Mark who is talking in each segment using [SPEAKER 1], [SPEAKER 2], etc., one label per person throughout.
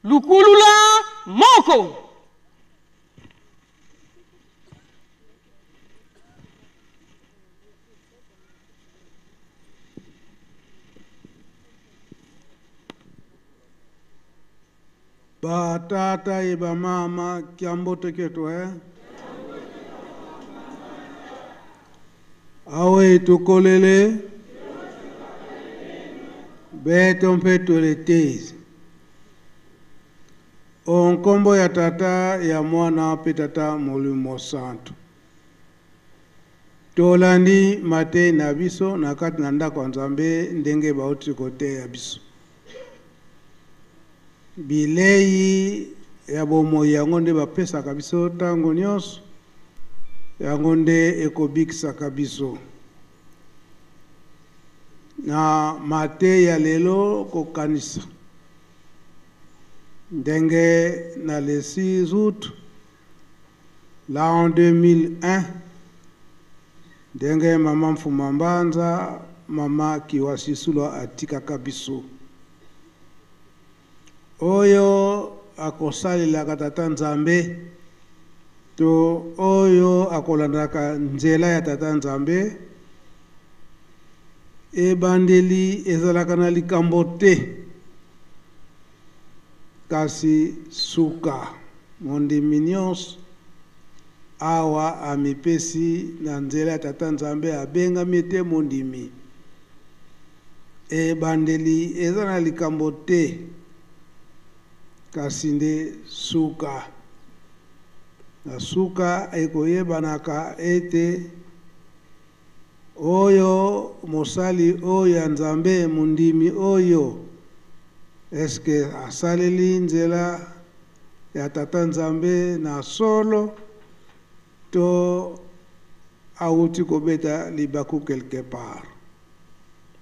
[SPEAKER 1] Lukulula moko.
[SPEAKER 2] Ba tata ye ba mama kiambote ketu eh? Awe tukolele beto mpe toletezi o nkombo ya Tata, ya Mwana mpe Tata Molimo Santu. Tolandi mateyi na biso na kati na ndako ya Nzambe ndenge bauti koteya biso. Bilei ya bomoi yango nde bapesaka biso ntango nyonso, yango nde ekobikisaka biso. Na mateya lelo kokanisa ndenge na le 6 août l'an 2001 ndenge mama Mfuma Mbanza, mama Kiwa Sisulu atikaka biso. Oyo akosalelaka Tata Nzambe to oyo akolandaka nzela ya Tata Nzambe, ebandeli ezalaka na likambo te, kasi suka. Mondimi nyonso awa amipesi na nzela ya Tata Nzambe abengami ete mondimi. Ebandeli eza na likambo te, kasi nde suka. Na suka ekoyebanaka ete oyo mosali oyo ya Nzambe, mondimi oyo, eske asaleli nzela ya Tata Nzambe na solo to awuti kobeta libaku quelque part.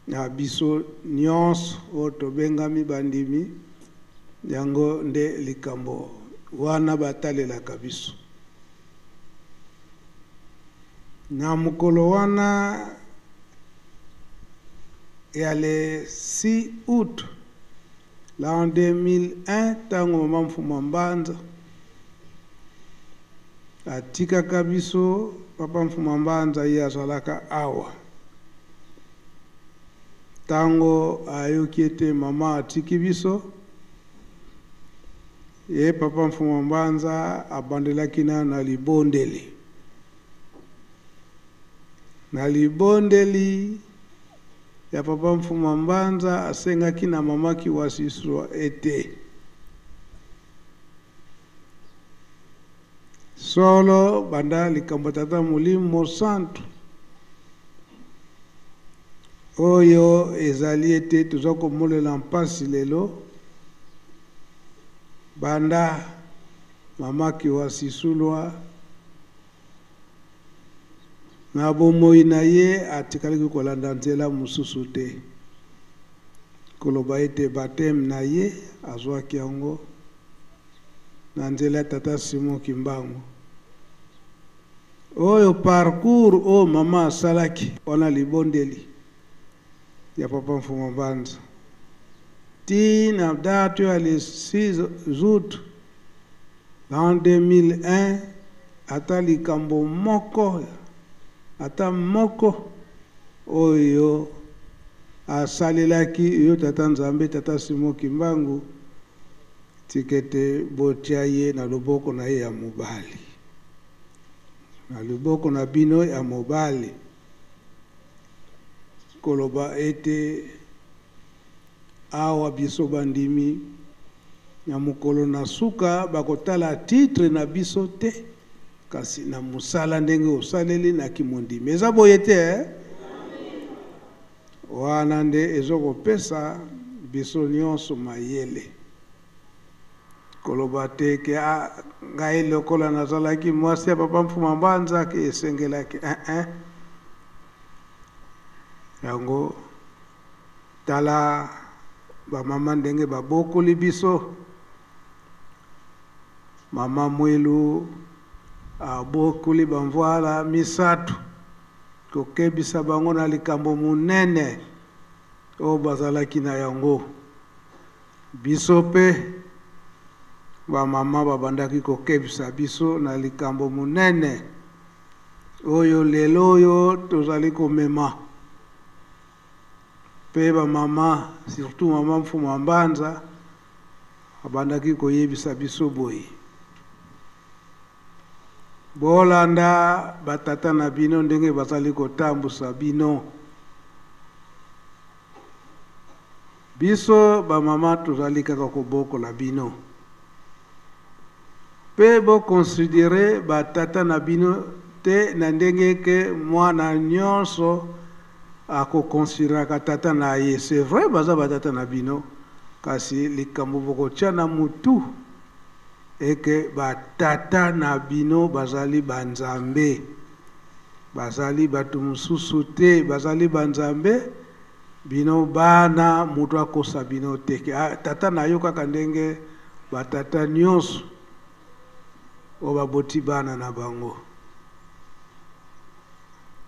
[SPEAKER 2] Na biso nyonso oyo tobengami bandimi, yango nde likambo wana batalelaka biso. Na mokolo wana ya le 6 août l'an 2001, ntango mama Mfuma Mbanza atikaka biso, papa Mfuma Mbanza ye azalaka awa. Ntango ayoki ete mama atiki biso, ye papa Mfuma Mbanza abandelaki na na libondeli. Na libondeli ya papa Mfuma Mbanza asengaki na mama Kiwa Sisulu ete solo banda likambo Tata Molimo Santu oyo ezali ete toza komolela mpasi lelo, banda mama Kiwa Sisulu na bomoi na ye atikalaki kolanda nzela mosusu te, koloba ete baptême na ye azwaki yango na nzela ya Tata Simon Kimbangu. Oyo parcours oyo mama asalaki wana libondeli ya papa Mfuma Mbanza ti na date ya le 6 août l'an 2001, ata likambo moko, ata moko oyo asalelaki yo Tata Nzambe, Tata Simon Kimbangu, tikete botia ye na loboko na ye ya mobali, na loboko na bino ya mobali, koloba ete awa biso bandimi na mokolo na suka bakotala titre na biso te, kasi na mosala ndenge osaleli na kimondimi. Eza boye te, eh? Wana nde ezokopesa biso nyonso mayele. Koloba te ke ngai lokola nazalaki mwasi ya papa Mfuma Mbanza ke esengelaki, eh, eh. Yango tala bamama ndenge babokoli biso. Mama Mwilu abokoli bamvwala misato kokebisa bango na likambo monene oyo bazalaki na yango. Biso pe Bamama babandaki kokebisa biso na likambo monene oyo lelo oyo tozali komema. Mpe bamama, surtout mama Mfuma Mbanza, abandaki koyebisa biso boye: bolanda batata na bino ndenge bazali kotambusa bino. Biso bamama tozali kaka kobokola bino. Mpe bokonsidere batata na bino te na ndenge ke mwana nyonso akokonsideraka tata na ye. C'est vrai, baza batata na bino, kasi likambo bokotia na mutu eke batata na bino bazali banzambe, bazali bato mosusu te, bazali banzambe. Bino bana, moto akosa bino te ke, ah, tata na yo kaka ndenge batata nyonso oyo baboti bana na bango.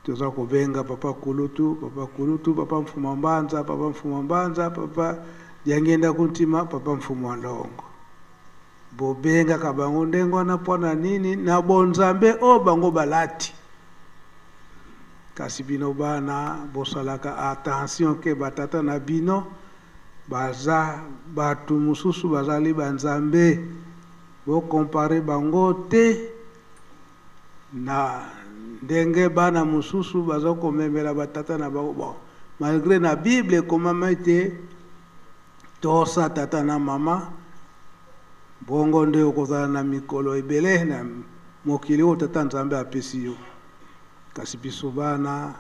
[SPEAKER 2] Toza kobenga papa Kulutu, papa Kulutu, papa Mfuma Mbanza, papa Mfuma Mbanza, papa Diangenda Kuntima, papa Mfuma Ndongo. Bobengaka bango ndenge wana mpo na nini? Na bonzambe oyo bango balati. Kasi bino bana bosalaka attention ke batata na bino baza bato mosusu, bazali banzambe. Bokompare bango te na ndenge bana mosusu baza komemela batata na bango. Bon, malgré na Bible ekomama ete tosa tata na mama, bongo nde okozala na mikolo ebele na mokili oyo tata Nzambe apesi yo. Kasi biso bana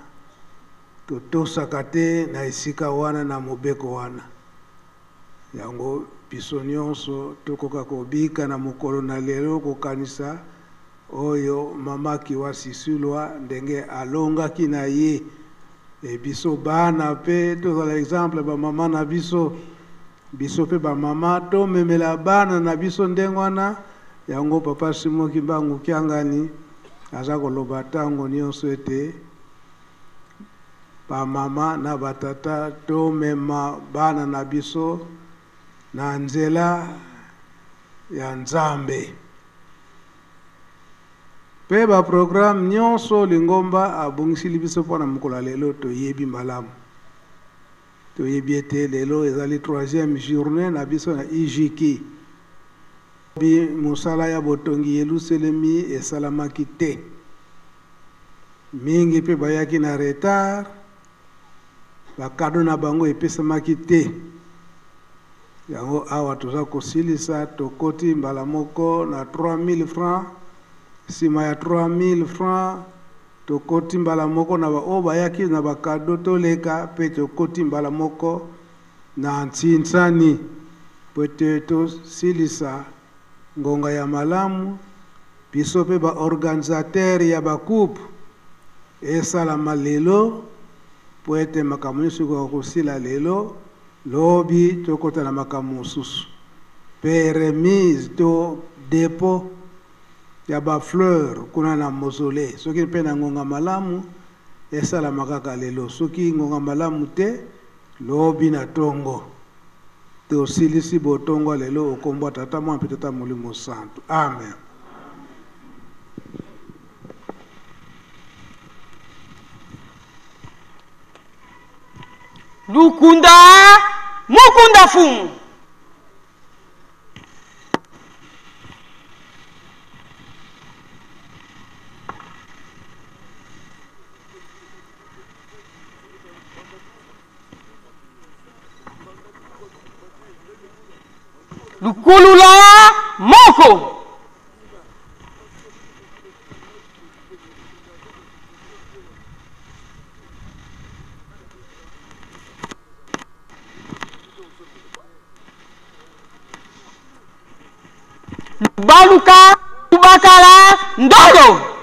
[SPEAKER 2] totosaka te na esika wana, na mobeko wana. Yango biso nyonso tokoka kobika na mokolo na lelo kokanisa oyo mama Kiwa Sisulwa ndenge alongaki na ye. E biso bana pe tozala exemple ba mama na biso, biso pe ba mama tomemela bana na biso ndenge wana. Yango papa Simon Kimbangu Kiangani aza koloba ntango nyonso ete ba mama na batata tomema bana na biso na nzela ya Nzambe. Pe ba programme nyonso lingomba abongisili biso mpona mokolo ya lelo toyebi malamu. Toyebi ete lelo ezali 3e journée na biso na IJK. Bi mosala ya botongi Yelusalemi esalamaki te. Mingi pe bayaki na retard, ba cadeau na bango epesamaki te. Yango awa toza kosilisa, tokoti mbala moko na 3000 francs. Sima ya 3000 francs tokoti mbala moko na ba oyo bayaki na ba cadeau toleka, pe tokoti mbala moko na ntsinsani po ete tosilisa ngonga ya malamu. Biso pe ba organisateur ya ba coupe esalama lelo po ete makambo nyonso ekoka kosila lelo, lobi tokota na makambo mosusu. Pe remise to dépôt ya ba fleur kuna na mausolée, soki pe na ngonga malamu esalama kaka lelo, soki ngonga malamu te lobi na tongo. Tosilisi botongo lelo okombwa tata mwana mpe tata molimo santu. Amen.
[SPEAKER 1] Lukunda mukunda fumu. Lukulula moko. Baluka, Lubakala, Ndolo.